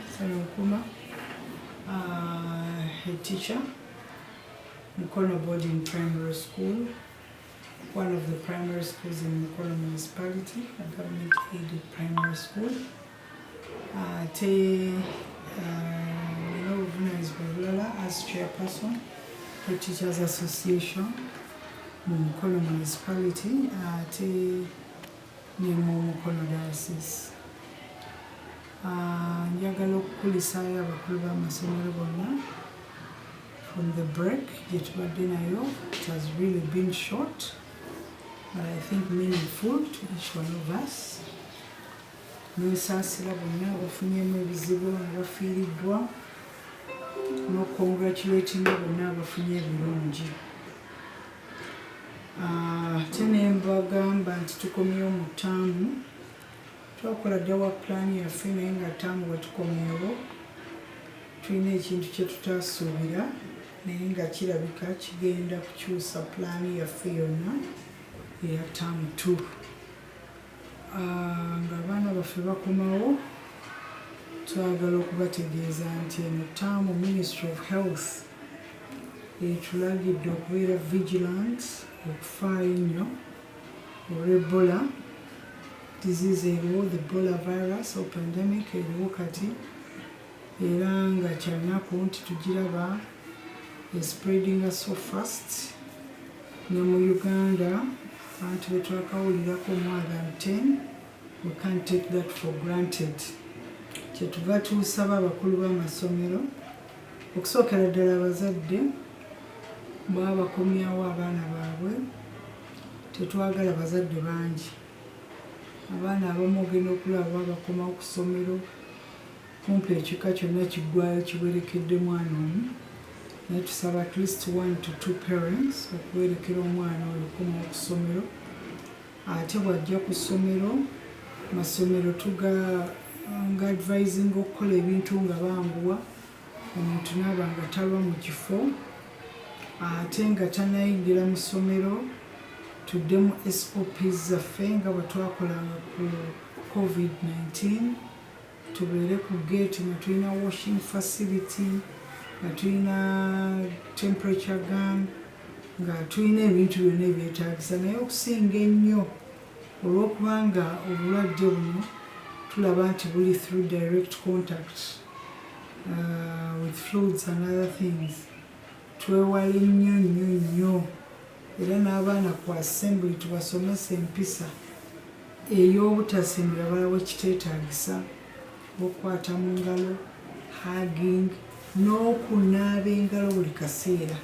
Sserunkuma, head teacher, Mukono Boarding Primary School, one of the primary schools in Mukono Municipality, a government aided primary school. Ate nina obuvunanyizibwa obulala as chairperson for Teachers Association mu Mukono Municipality, ate ne mu Mukono Diocese. Njagala okukulisaayo abakulu b'amasomero bonna from the break gye tubadde nayo. It has really been short, but I think meaningful to each one of us. Nesaasira bonna abafunyemu ebizibu nga bafiiriddwa, n'ocongratulatinga bonna abafunye ebirungi. Ate ne mbagamba nti tukomyewo mu ttaamu. Twakola dda wa pulaani yaffe, naye nga ttaamu we tukomyewo tulina ekintu kye tutaasuubira, naye nga kirabika kigenda kukyusa pulaani yaffe yonna eya term 2. Ng'abaana baffe bakomawo, twagala okubategeeza nti eno ttaamu Ministry of Health etulagidde okubeera vigilant, okufaayo ennyo olw'Ebola disease eriwo, the Ebola virus or pandemic eriwo kati, era nga kyannaku nti tugiraba espreadinga so fast. Ne mu Uganda abantu betwakawulirako more than 10. We can't take that for granted. Kyetuva tusaba abakulu b'amasomero, okusookera ddala abazadde, baba bakomyawo abaana baabwe, tetwagala bazadde bangi. Abaana abamu ogenda okulaba baba bakomawo ku ssomero, kumpi ekika kyonna kiggwayo kiwerekedde mwana omu, naye tusaba at least one to two parents okuwerekera omwana oyo okukomawo ku ssomero. Ate bw'ajja ku ssomero, masomero tuga nga advising okukola ebintu nga banguwa, omuntu naaba nga talwa mu kifo, ate nga tanayingira mu ssomero tuddemu SOPs zaffe nga bwe twakolanga ku COVID-19. Tubeere ku gate nga tulina washing facility, nga tulina temperature gun, nga tulina ebintu byonna ebyetaagisa. Naye okusinga ennyo, olw'okubanga obulwadde buno tulaba nti buli through direct contact with fluids and other things, twewale nnyo nnyo nnyo. Era n'abaana ku assembly tubasomesa empisa ey'obutasembera balala wekiteetaagisa, okukwata mu ngalo, hugging, n'okunaaba engalo buli kaseera.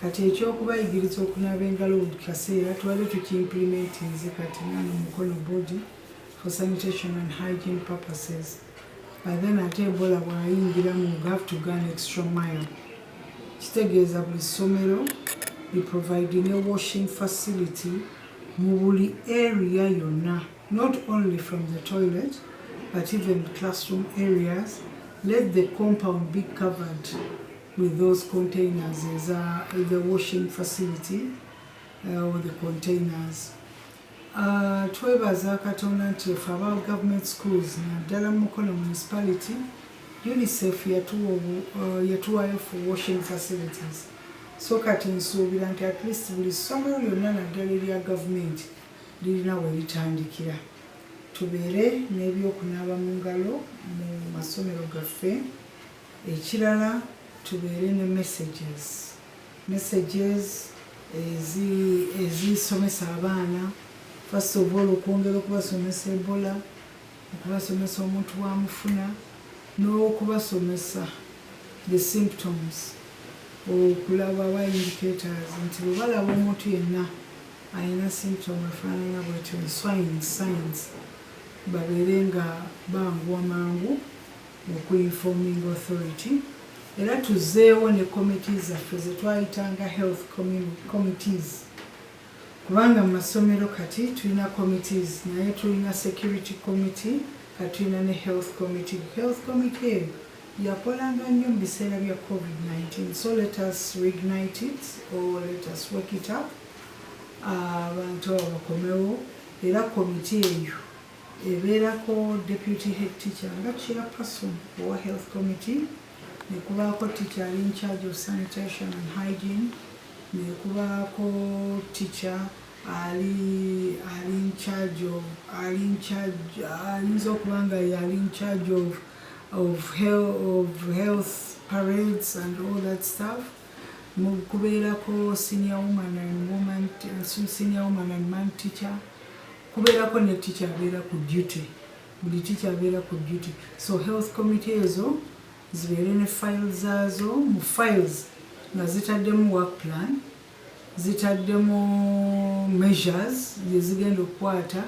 Kati ekyokubayigiriza okunaaba engalo buli kaseera tubadde tukiimplementinze kati nano Mukono Boarding for sanitation and hygiene purposes, but then ate Ebola bw'ayingiramu, we have to go an extra mile. Kitegeeza buli ssomero liproviding a washing facility mu buli area yonna, not only from the toilet but even classroom areas. Let the compound be covered with those containers eza the washing facility or the containers. Twebaza Katonda nti efe aba government schools, naddala mu Mukono Municipality, UNICEF yatuwayo for washing facilities. So kati nsuubira nti at least buli ssomero lyonna, naddala erya gavumenti, lirina we litandikira. Tubeere n'ebyokunaaba mu ngalo mu masomero gaffe. Ekirala, tubeere ne messages ezisomesa abaana. First of all, okwongera okubasomesa Ebola, okubasomesa omuntu bwamufuna, n'okubasomesa the symptoms, okulaba ba indicators nti bwe balaba omuntu yenna alina symptom efaanana bwetyo, signs, babeere nga banguwa mangu okuinforming authority. Era tuzeewo ne committees zaffe zetwayitanga health committees, kubanga mu masomero kati tulina committees, naye tulina security committee, kati tulina ne health committee. Health committee eyo yakolanga nnyo mu biseera bya COVID-19, so let us reignite it or let us wake it up. Abantu abo bakomewo, era komiti eyo Ebeerako deputy head teacher nga chairperson owa health committee, nekubaako teacher ali in charge of sanitation and hygiene, nekubaako teacher ali in charge of, ali in charge, ayinza okuba nga yali in charge of health parades and all that stuff. Kubeerako senior woman and man teacher. Kubeerako ne teacher abeera ku duty, buli teacher abeera ku duty. So health committee ezo zibeere ne files zaazo, mu files nga zitaddemu work plan, zitaddemu measures zezigenda okukwata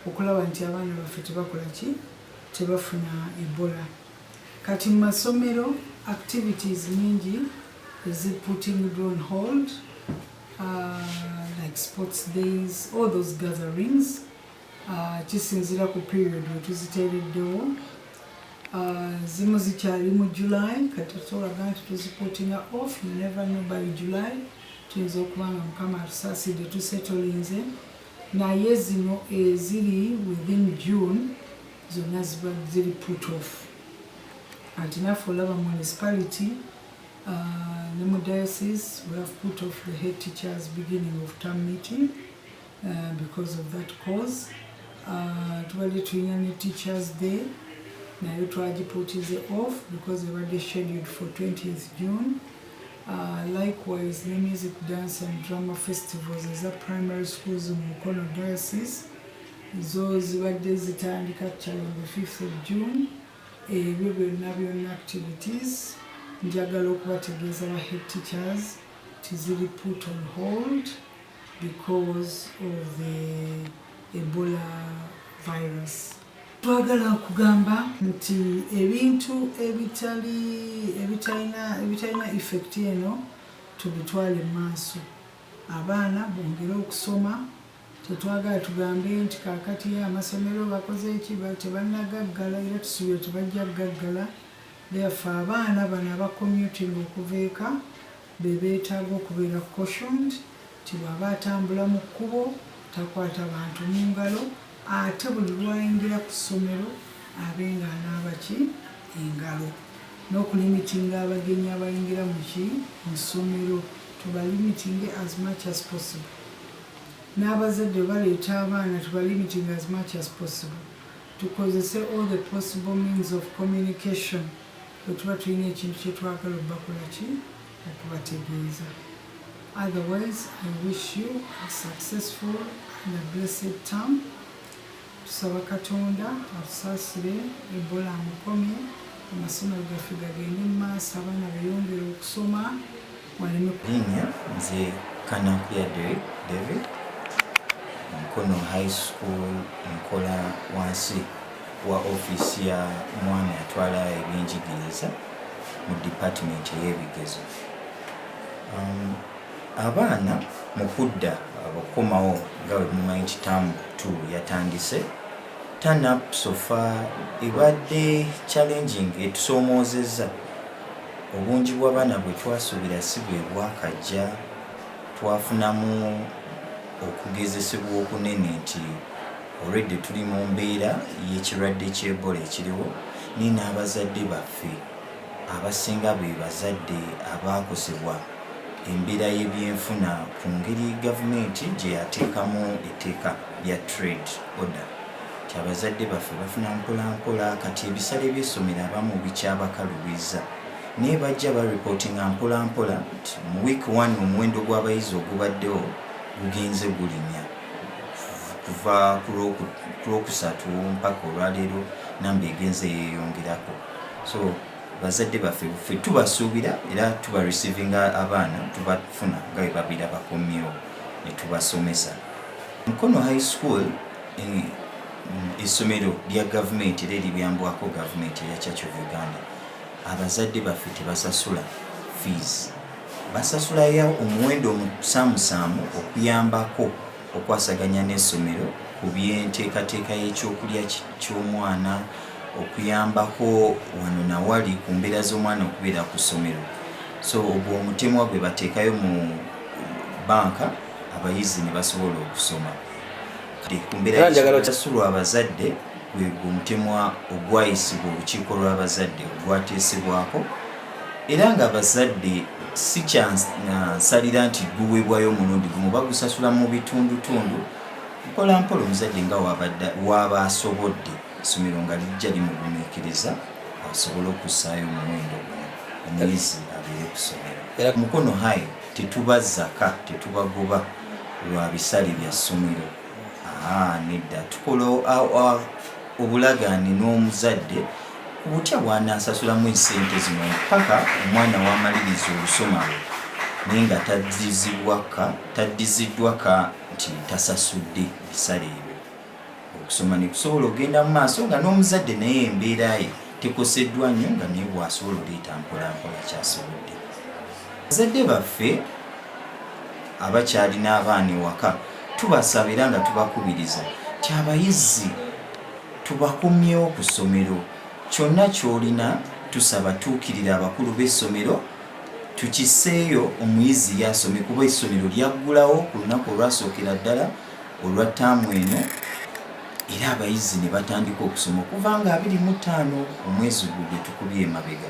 okulaba nti abaana baffe tebakola ki, tebafuna Ebola. Kati mu masomero activities nyingi eziputting on hold, like sports days, all those gatherings. Kisinzira ku period wetuziteereddewo. Zimu zikyali mu July, kati tusobola nti tuziputtinga off. You never know, by July tuyinza okuba nga Mukama atusaasidde, tusetolinze. Naye zino eziri within June zonna ziba ziri put off. Anti naffe olaba municipality ne mu diocese, we have put off the head teachers' beginning of term meeting because of that cause. Tubadde tulina ne Teachers' Day, nayo twagiputize off because ebadde scheduled for 20th June. Likewise ne music, dance and drama festivals eza primary schools mu Mukono Diocese, zo zibadde zitandika actually on the 5th of June. Ebyo byonna byonna activities, njagala okubategeeza ba head teachers tiziri put on hold because of the Ebola virus. Twagala okugamba nti ebintu ebitali ebitalina effect eno tubitwale mu maaso, abaana bongere okusoma. Tetwagala tugambe nti kaakati amasomero bakoze eki, tebannagaggala, era tusuubira tebajja kugaggala. Therefore abaana bano aba commuting okuva eka be beetaaga okubeera cautioned nti bw'aba atambula mu kkubo takwata bantu mu ngalo, ate buli lwayingira ku ssomero abe ng'anaaba ki engalo, n'okulimitinga abagenyi abayingira muki mu ssomero, tubalimitinge as much as possible. N'abazadde baleeta abaana, tubalimitinge as much as possible. Tukozese all the possible means of communication bwe tuba tulina ekintu kyetwagala obbakola ki, okubategeeza. Otherwise, I wish you a successful and a blessed term. Tusaba Katonda atusaasire, Ebola amukomye, amasomero gaffe gagende mu maaso, abaana beyongere okusoma waleme. Linnya nze Kanakuya Derek David, Mukono High School, nkola wansi wa ofiisi ya mwami atwala ebyenjigiriza mu department ey'ebigezo. Abaana mu kudda okukomawo, nga bwe mumanyi nti term 2 yatandise, turn up so far ebadde challenging, etusoomoozezza. Obungi bw'abaana bwe twasuubira si bwe bwakajja. Twafunamu okugezesebwa okunene nti already tuli mu mbeera y'ekirwadde ky'Ebola ekiriwo, naye n'abazadde baffe abasinga be bazadde abaakosebwa embeera y'ebyenfuna ku ngeri gavumenti gye yateekamu etteeka lya trade order, nti abazadde baffe bafuna mpola mpola. Kati ebisale by'essomero abamu bikyabakalubiza, naye bajja baripootinga mpola mpola nti mu week 1 omuwendo gw'abayizi ogubaddewo gugenze gulinnya kuva ku Lwokusatu mpaka olwaleero, namba egenze yeeyongerako. So bazadde baffe ffe tubasuubira era tuba receivinga abaana, tubafuna nga bwe babeera bakomyewo ne tubasomesa. Mukono High School essomero lya gavumenti era eribyambwako gavumenti eya Church of Uganda. Abazadde baffe tebasasula fees, basasulayo omuwendo omusaamusaamu okuyambako okwasaganya n'essomero ku byenteekateeka y'ekyokulya ky'omwana, okuyambako wano nawali ku mbeera z'omwana okubeera ku ssomero. So ogwo omutemwa gwe bateekayo mu banka, abayizi ne basobola okusoma. Ku mbeera Era njagala sasulwa abazadde. Gwegwo omutemwa ogwayisibwa olukiiko lw'abazadde ogwateesebwako, era nga abazadde si kyansalira nti guweebwayo omulundi gumu, bagusasula mu bitundutundu mpola mpola, omuzadde nga waaba asobodde, essomero nga lijja limugumiikiriza asobole okussaayo omuwendo guno, omuyizi abeere ku ssomero. Mukono High tetubazzaka, tetubagoba lwa bisale bya ssomero. Aa, nedda. Tukola obulagaane n'omuzadde ku butya bw'anaasasulamu esente zino paka omwana w'amaliriza olusoma lwe, naye nga taddiziddwa ka nti tasasudde bisale ebyo, okusoma ne kusobola okugenda mu maaso nga n'omuzadde naye embeera ye tekoseddwa nnyo, nga naye bw'asobola oleeta mpolampola kyasobodde. Bazadde baffe abakyalina abaana ewaka, tubasaba era nga tubakubiriza ti abayizi tubakomyewo ku ssomero. Kyonna ky'olina, tusaba tuukirira abakulu b'essomero tukisseeyo, omuyizi yasome, kuba essomero lyaggulawo ku lunaku olwasookera ddala olwa ttaamu eno, era abayizi ne batandika okusoma okuva nga 25 omwezi gwo gwe tukubye emabega.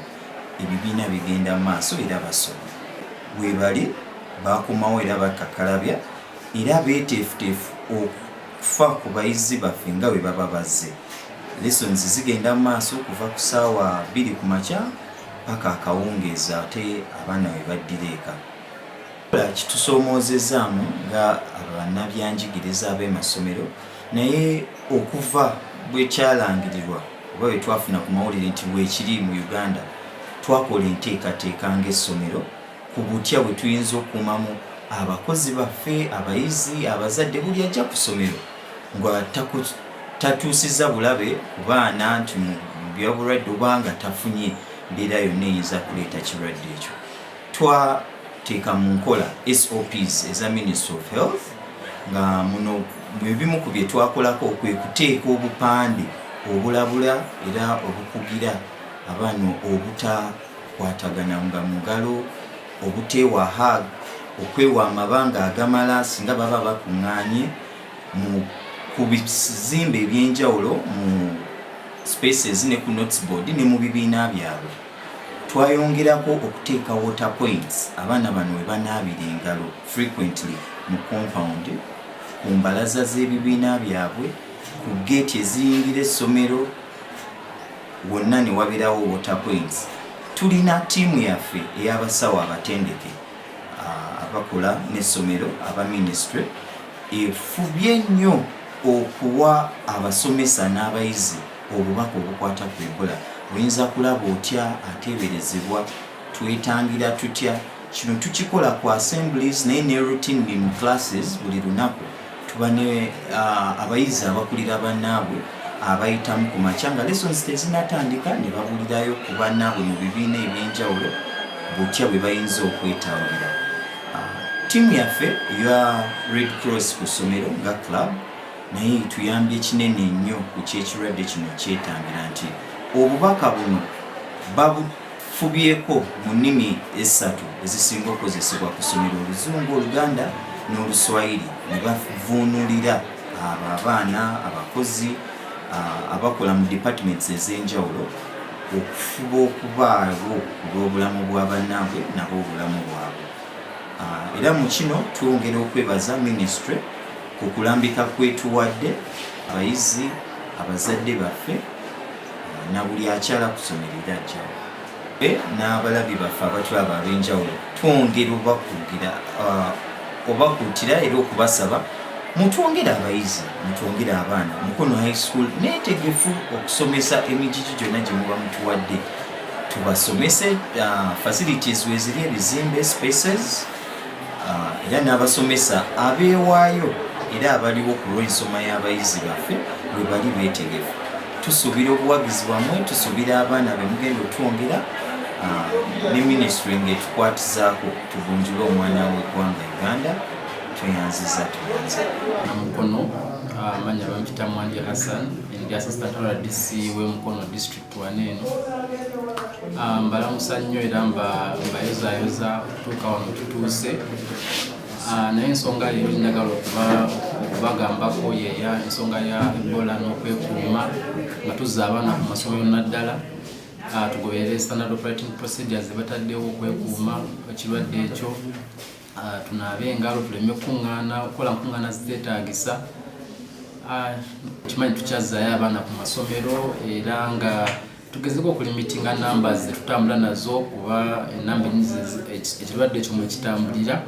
Ebibiina bigenda mu maaso era basoma, webali bakomawo era bakakkalabya era beeteefuteefu okufa ku bayizi baffe nga bwe baba bazze. Lessons zigenda mu maaso kuva ku ssaawa 2 ku makya paka akawungeezi, ate abaana we baddira eka. Kitusoomoozezaamu nga bannabyanjigiriza ab'emasomero, naye okuva bwe kyalangirirwa oba bwe twafuna ku mawulire nti bwekiri mu Uganda, twakola enteekateeka ng'essomero ku butya bwe tuyinza okukuumamu abakozi baffe, abayizi, abazadde, buli ajja ku ssomero nga tatuusiza bulabe ku baana nti mu byabulwadde oba nga tafunye mbeera yonna eyinza kuleeta kirwadde ekyo. Twateeka mu nkola SOPs eza Ministry of Health, nga muno ebimu ku bye twakolako kwe kuteeka obupande obulabula era obukugira abaana obutakwatagana nga mu ngalo, obuteewa hug, okwewa amabanga agamala singa baba bakuŋŋaanye ku bizimbe ebyenjawulo, mu spaces ne ku noticeboard ne mu bibiina byabwe. Twayongerako okuteeka water points abaana bano we banaabira engalo frequently mu compound, ku mbalaza z'ebibiina byabwe, ku geeti eziyingira essomero wonna ne wabeerawo water points. Tulina ttiimu yaffe ey'abasawo abatendeke abakola n'essomero aba ministry, efubye nnyo okuwa abasomesa n'abayizi obubaka obukwata ku Ebola. Oyinza kulaba otya ateeberezebwa? Twetangira tutya? Kino tukikola ku assemblies, naye ne routine mu classes buli lunaku tuba ne abayizi abakulira bannaabwe abayitamu ku makya nga lessons tezinatandika, ne babulirayo ku bannaabwe mu bibiina ebyenjawulo butya bwe bayinza okwetangira. Ttiimu yaffe eya Red Cross ku ssomero nga club naye tuyambye kinene nnyo ku kyekirwadde kino kyetangira, nti obubaka buno babufubyeko mu nnimi esatu ezisinga okukozesebwa ku ssomero, Oluzungu, Oluganda n'Oluswayiri, ne bavuunulira abo abaana, abakozi abakola mu departments ez'enjawulo okufuba okubaawo ku lw'obulamu bwa bannaabwe nabo obulamu bwabwe. Era mu kino twongera okwebaza ministry ku kulambika kwetuwadde abayizi, abazadde baffe na buli akyala ku ssomero era ajjawo n'abalabi baffe abatulaba ab'enjawulo. Twongera obakugira, obakuutira era okubasaba mutwongere abayizi, mutwongere abaana. Mukono High School neetegefu okusomesa emigigi gyonna gye muba mutuwadde tubasomese. Facilities weziri, ebizimbe, spaces, era n'abasomesa abeewaayo era abaliwo ku lw'ensoma y'abayizi baffe bwe bali beetegefu. Tusuubira obuwagizi bwammwe, tusuubira abaana be mugenda otwongera, ne ministry ng'etukwatizaako tugunjule omwana w'eggwanga Uganda. Tweyanziza, tuyanze. Mukono, amanya bampita Mwanje Hassan, ndi assistant RDC w'e Mukono district wano eno. Mbalamusa nnyo era mbayozayoza okutuuka wano tutuuse. Naye ensonga leero njagala okuba okubagambako yeya ensonga ya Ebola n'okwekuuma nga tuzza abaana ku masomero naddala tugoberere standard operating procedures zebataddewo okwekuuma ekirwadde ekyo. Tunaabe engalo, tuleme kuŋŋaana, okukola nkuŋŋaana ziteetaagisa. Kimanyi tukyazzaayo abaana ku masomero era nga tugezeko okulimitinga numbers zetutambula nazo, kuba enamba enyingi ekirwadde ekyo mwekitambulira.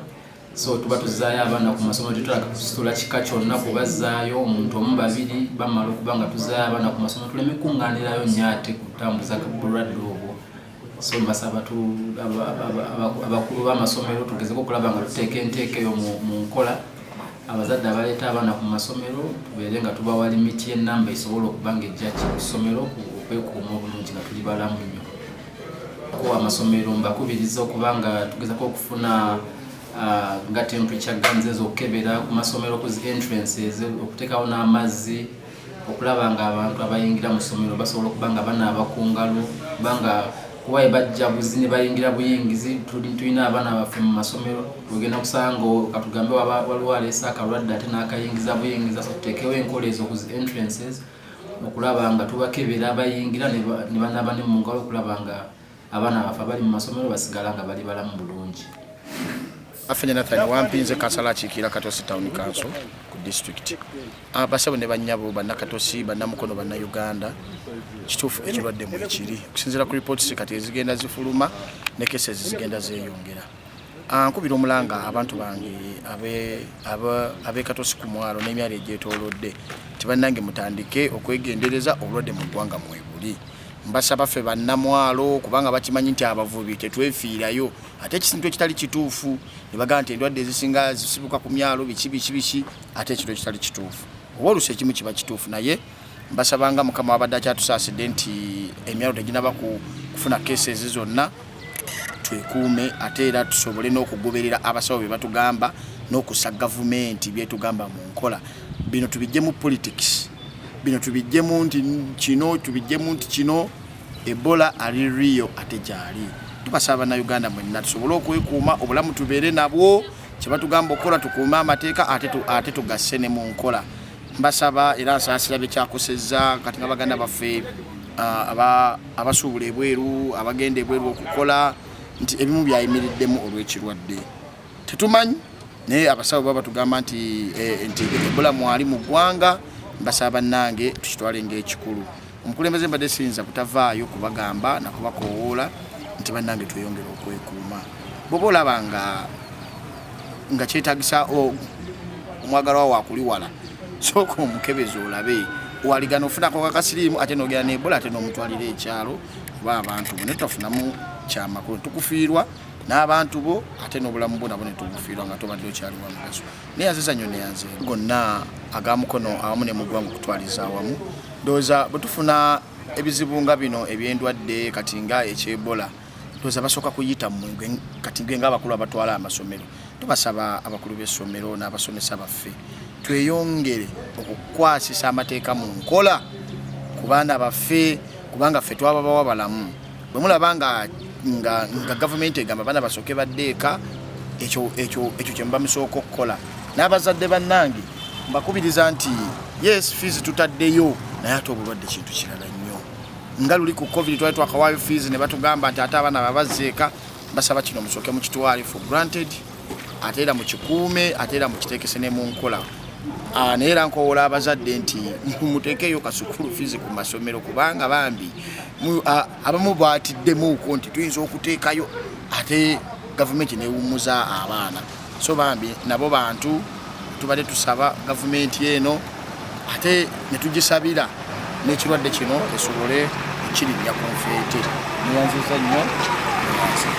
So tuba tuzzaayo abaana ku masomero, tetulaga kusitula kika kyonna kubazzaayo, omuntu omu babiri bamala okuba nga tuzzaayo abaana ku masomero, tuleme kuŋŋaanirayo nnyo ate kutambuza bulwadde obwo. So mbasaba abakulu b'amasomero tugezeko okulaba nga tuteeka enteeka eyo mu nkola. Abazadde abaleeta abaana ku masomero tubeere nga tubawa limit y'ennamba esobola okuba nga ejja ku ssomero, okwekuuma obulungi nga tuli balamu nnyo. Ko amasomero mbakubiriza okuba nga tugezako okufuna nga temperature guns ezo okukebera ku masomero ku zi entrances, okuteekawo n'amazzi okulaba nga abantu abayingira mu ssomero basobola okuba nga banaaba ku ngalo, kubanga kuba bajja buzi ne bayingira buyingizi. Tulina abaana baffe mu masomero, ogenda kusanga katugambe waliwo aleese akalwadde ate n'akayingiza buyingiza. So tuteekewo enkola ezo ku zi entrances okulaba nga tubakebera abayingira ne banaaba ne mu ngalo, okulaba nga abaana baffe abali mu masomero basigala nga bali balamu bulungi. Afenya Nathan Wampinze, kansala akiikirira Katosi Town Council ku district. Abasabo ne bannyabo, bannakatosi, bannamukono, bannayuganda, kituufu ekirwadde mwekiri. Okusinziira ku reports kati ezigenda zifuluma ne cases zigenda zeeyongera. Nkubira omulanga abantu bange ab'e Katosi ku mwalo n'emyalo egyetoolodde nti bannange mutandike okwegendereza, obulwadde mu ggwanga mwebuli. Mbasaba ffe bannamwalo, kubanga bakimanyi nti abavubi tetwefiirayo, ate ekisintu ekitali kituufu ne bagamba nti endwadde ezisinga zisibuka ku myalo, biki biki biki, ate ekintu ekitali kituufu, oba oluusi ekimu kiba kituufu. Naye mbasabanga Mukama wabadde akyatusaasidde nti emyalo teginaba kufuna cases zonna, twekuume ate era tusobole n'okugoberera abasawo bye batugamba n'okussa gavumenti byetugamba mu nkola. Bino tubijjemu politics, bino tubijjemu nti kino, tubijjemu nti kino. Ebola ali real ate gyali. Tubasaba bannayuganda mwenna tusobole okwekuuma obulamu, tubeere nabwo kyebatugamba okukola, tukuume amateeka ate tugasse ne mu nkola. Mbasaba era nsaasira bekyakosezza kati nga baganda baffe abasuubula ebweru, abagenda ebweru okukola, nti ebimu byayimiriddemu olw'ekirwadde tetumanyi, naye abasawo baba batugamba nti Ebola mwali mu ggwanga. Mbasaba bannange tukitwale ng'ekikulu. Omukulembeze mbadde siyinza kutavaayo kubagamba nakubakoowoola nti bannange tweyongere okwekuuma. Bw'oba olaba nga kyetagisa omwagalwa wakuli wala, sooka omukebezi olabe waligana ofunako kakasiriimu, ate nogera nebola, ate n'omutwalira ekyalo oba abantu bo, naye tofunamu kyamakulu, tukufiirwa n'abantu bo ate n'obulamu bwo nabwo netubufiirwa nga tobadde okyali wa mugaso. Neyanziza nnyo, neyanze gonna agamukono awamu ne mu ggwanga okutwaliza awamu. Ndowooza bwe tufuna ebizibu nga bino ebyendwadde kati nga ekyebola, ndowooza basooka kuyita mmwe kati gwe ng'abakulu abatwala amasomero. Tubasaba abakulu b'essomero n'abasomesa baffe tweyongere okukwasisa amateeka mu nkola ku baana baffe, kubanga ffe twababawa balamu. Bwe mulaba nga gavumenti egamba abaana basooke badde eka, ekyo kye muba musooka okukola. N'abazadde bannange mbakubiriza nti yes, fees tutaddeyo, naye ate obulwadde kintu kirala nnyo. Nga luli ku COVID twali twakawaayo fees ne batugamba nti ate abaana babazza eka. Basaba kino musooke mukitwale for granted, ate era mukikuume, ate era mukiteekese ne mu nkola. Naye era nkowoola abazadde nti muteekeeyo ka school fees ku masomero, kubanga bambi abamu baatiddemuuko nti tuyinza okuteekayo ate gavumenti newummuza abaana. So bambi nabo bantu. Tubadde tusaba gavumenti eno ate ne tugisabira n'ekirwadde kino esobole okukirinnya ku nfeete. Neyanziza nnyo, neyanze.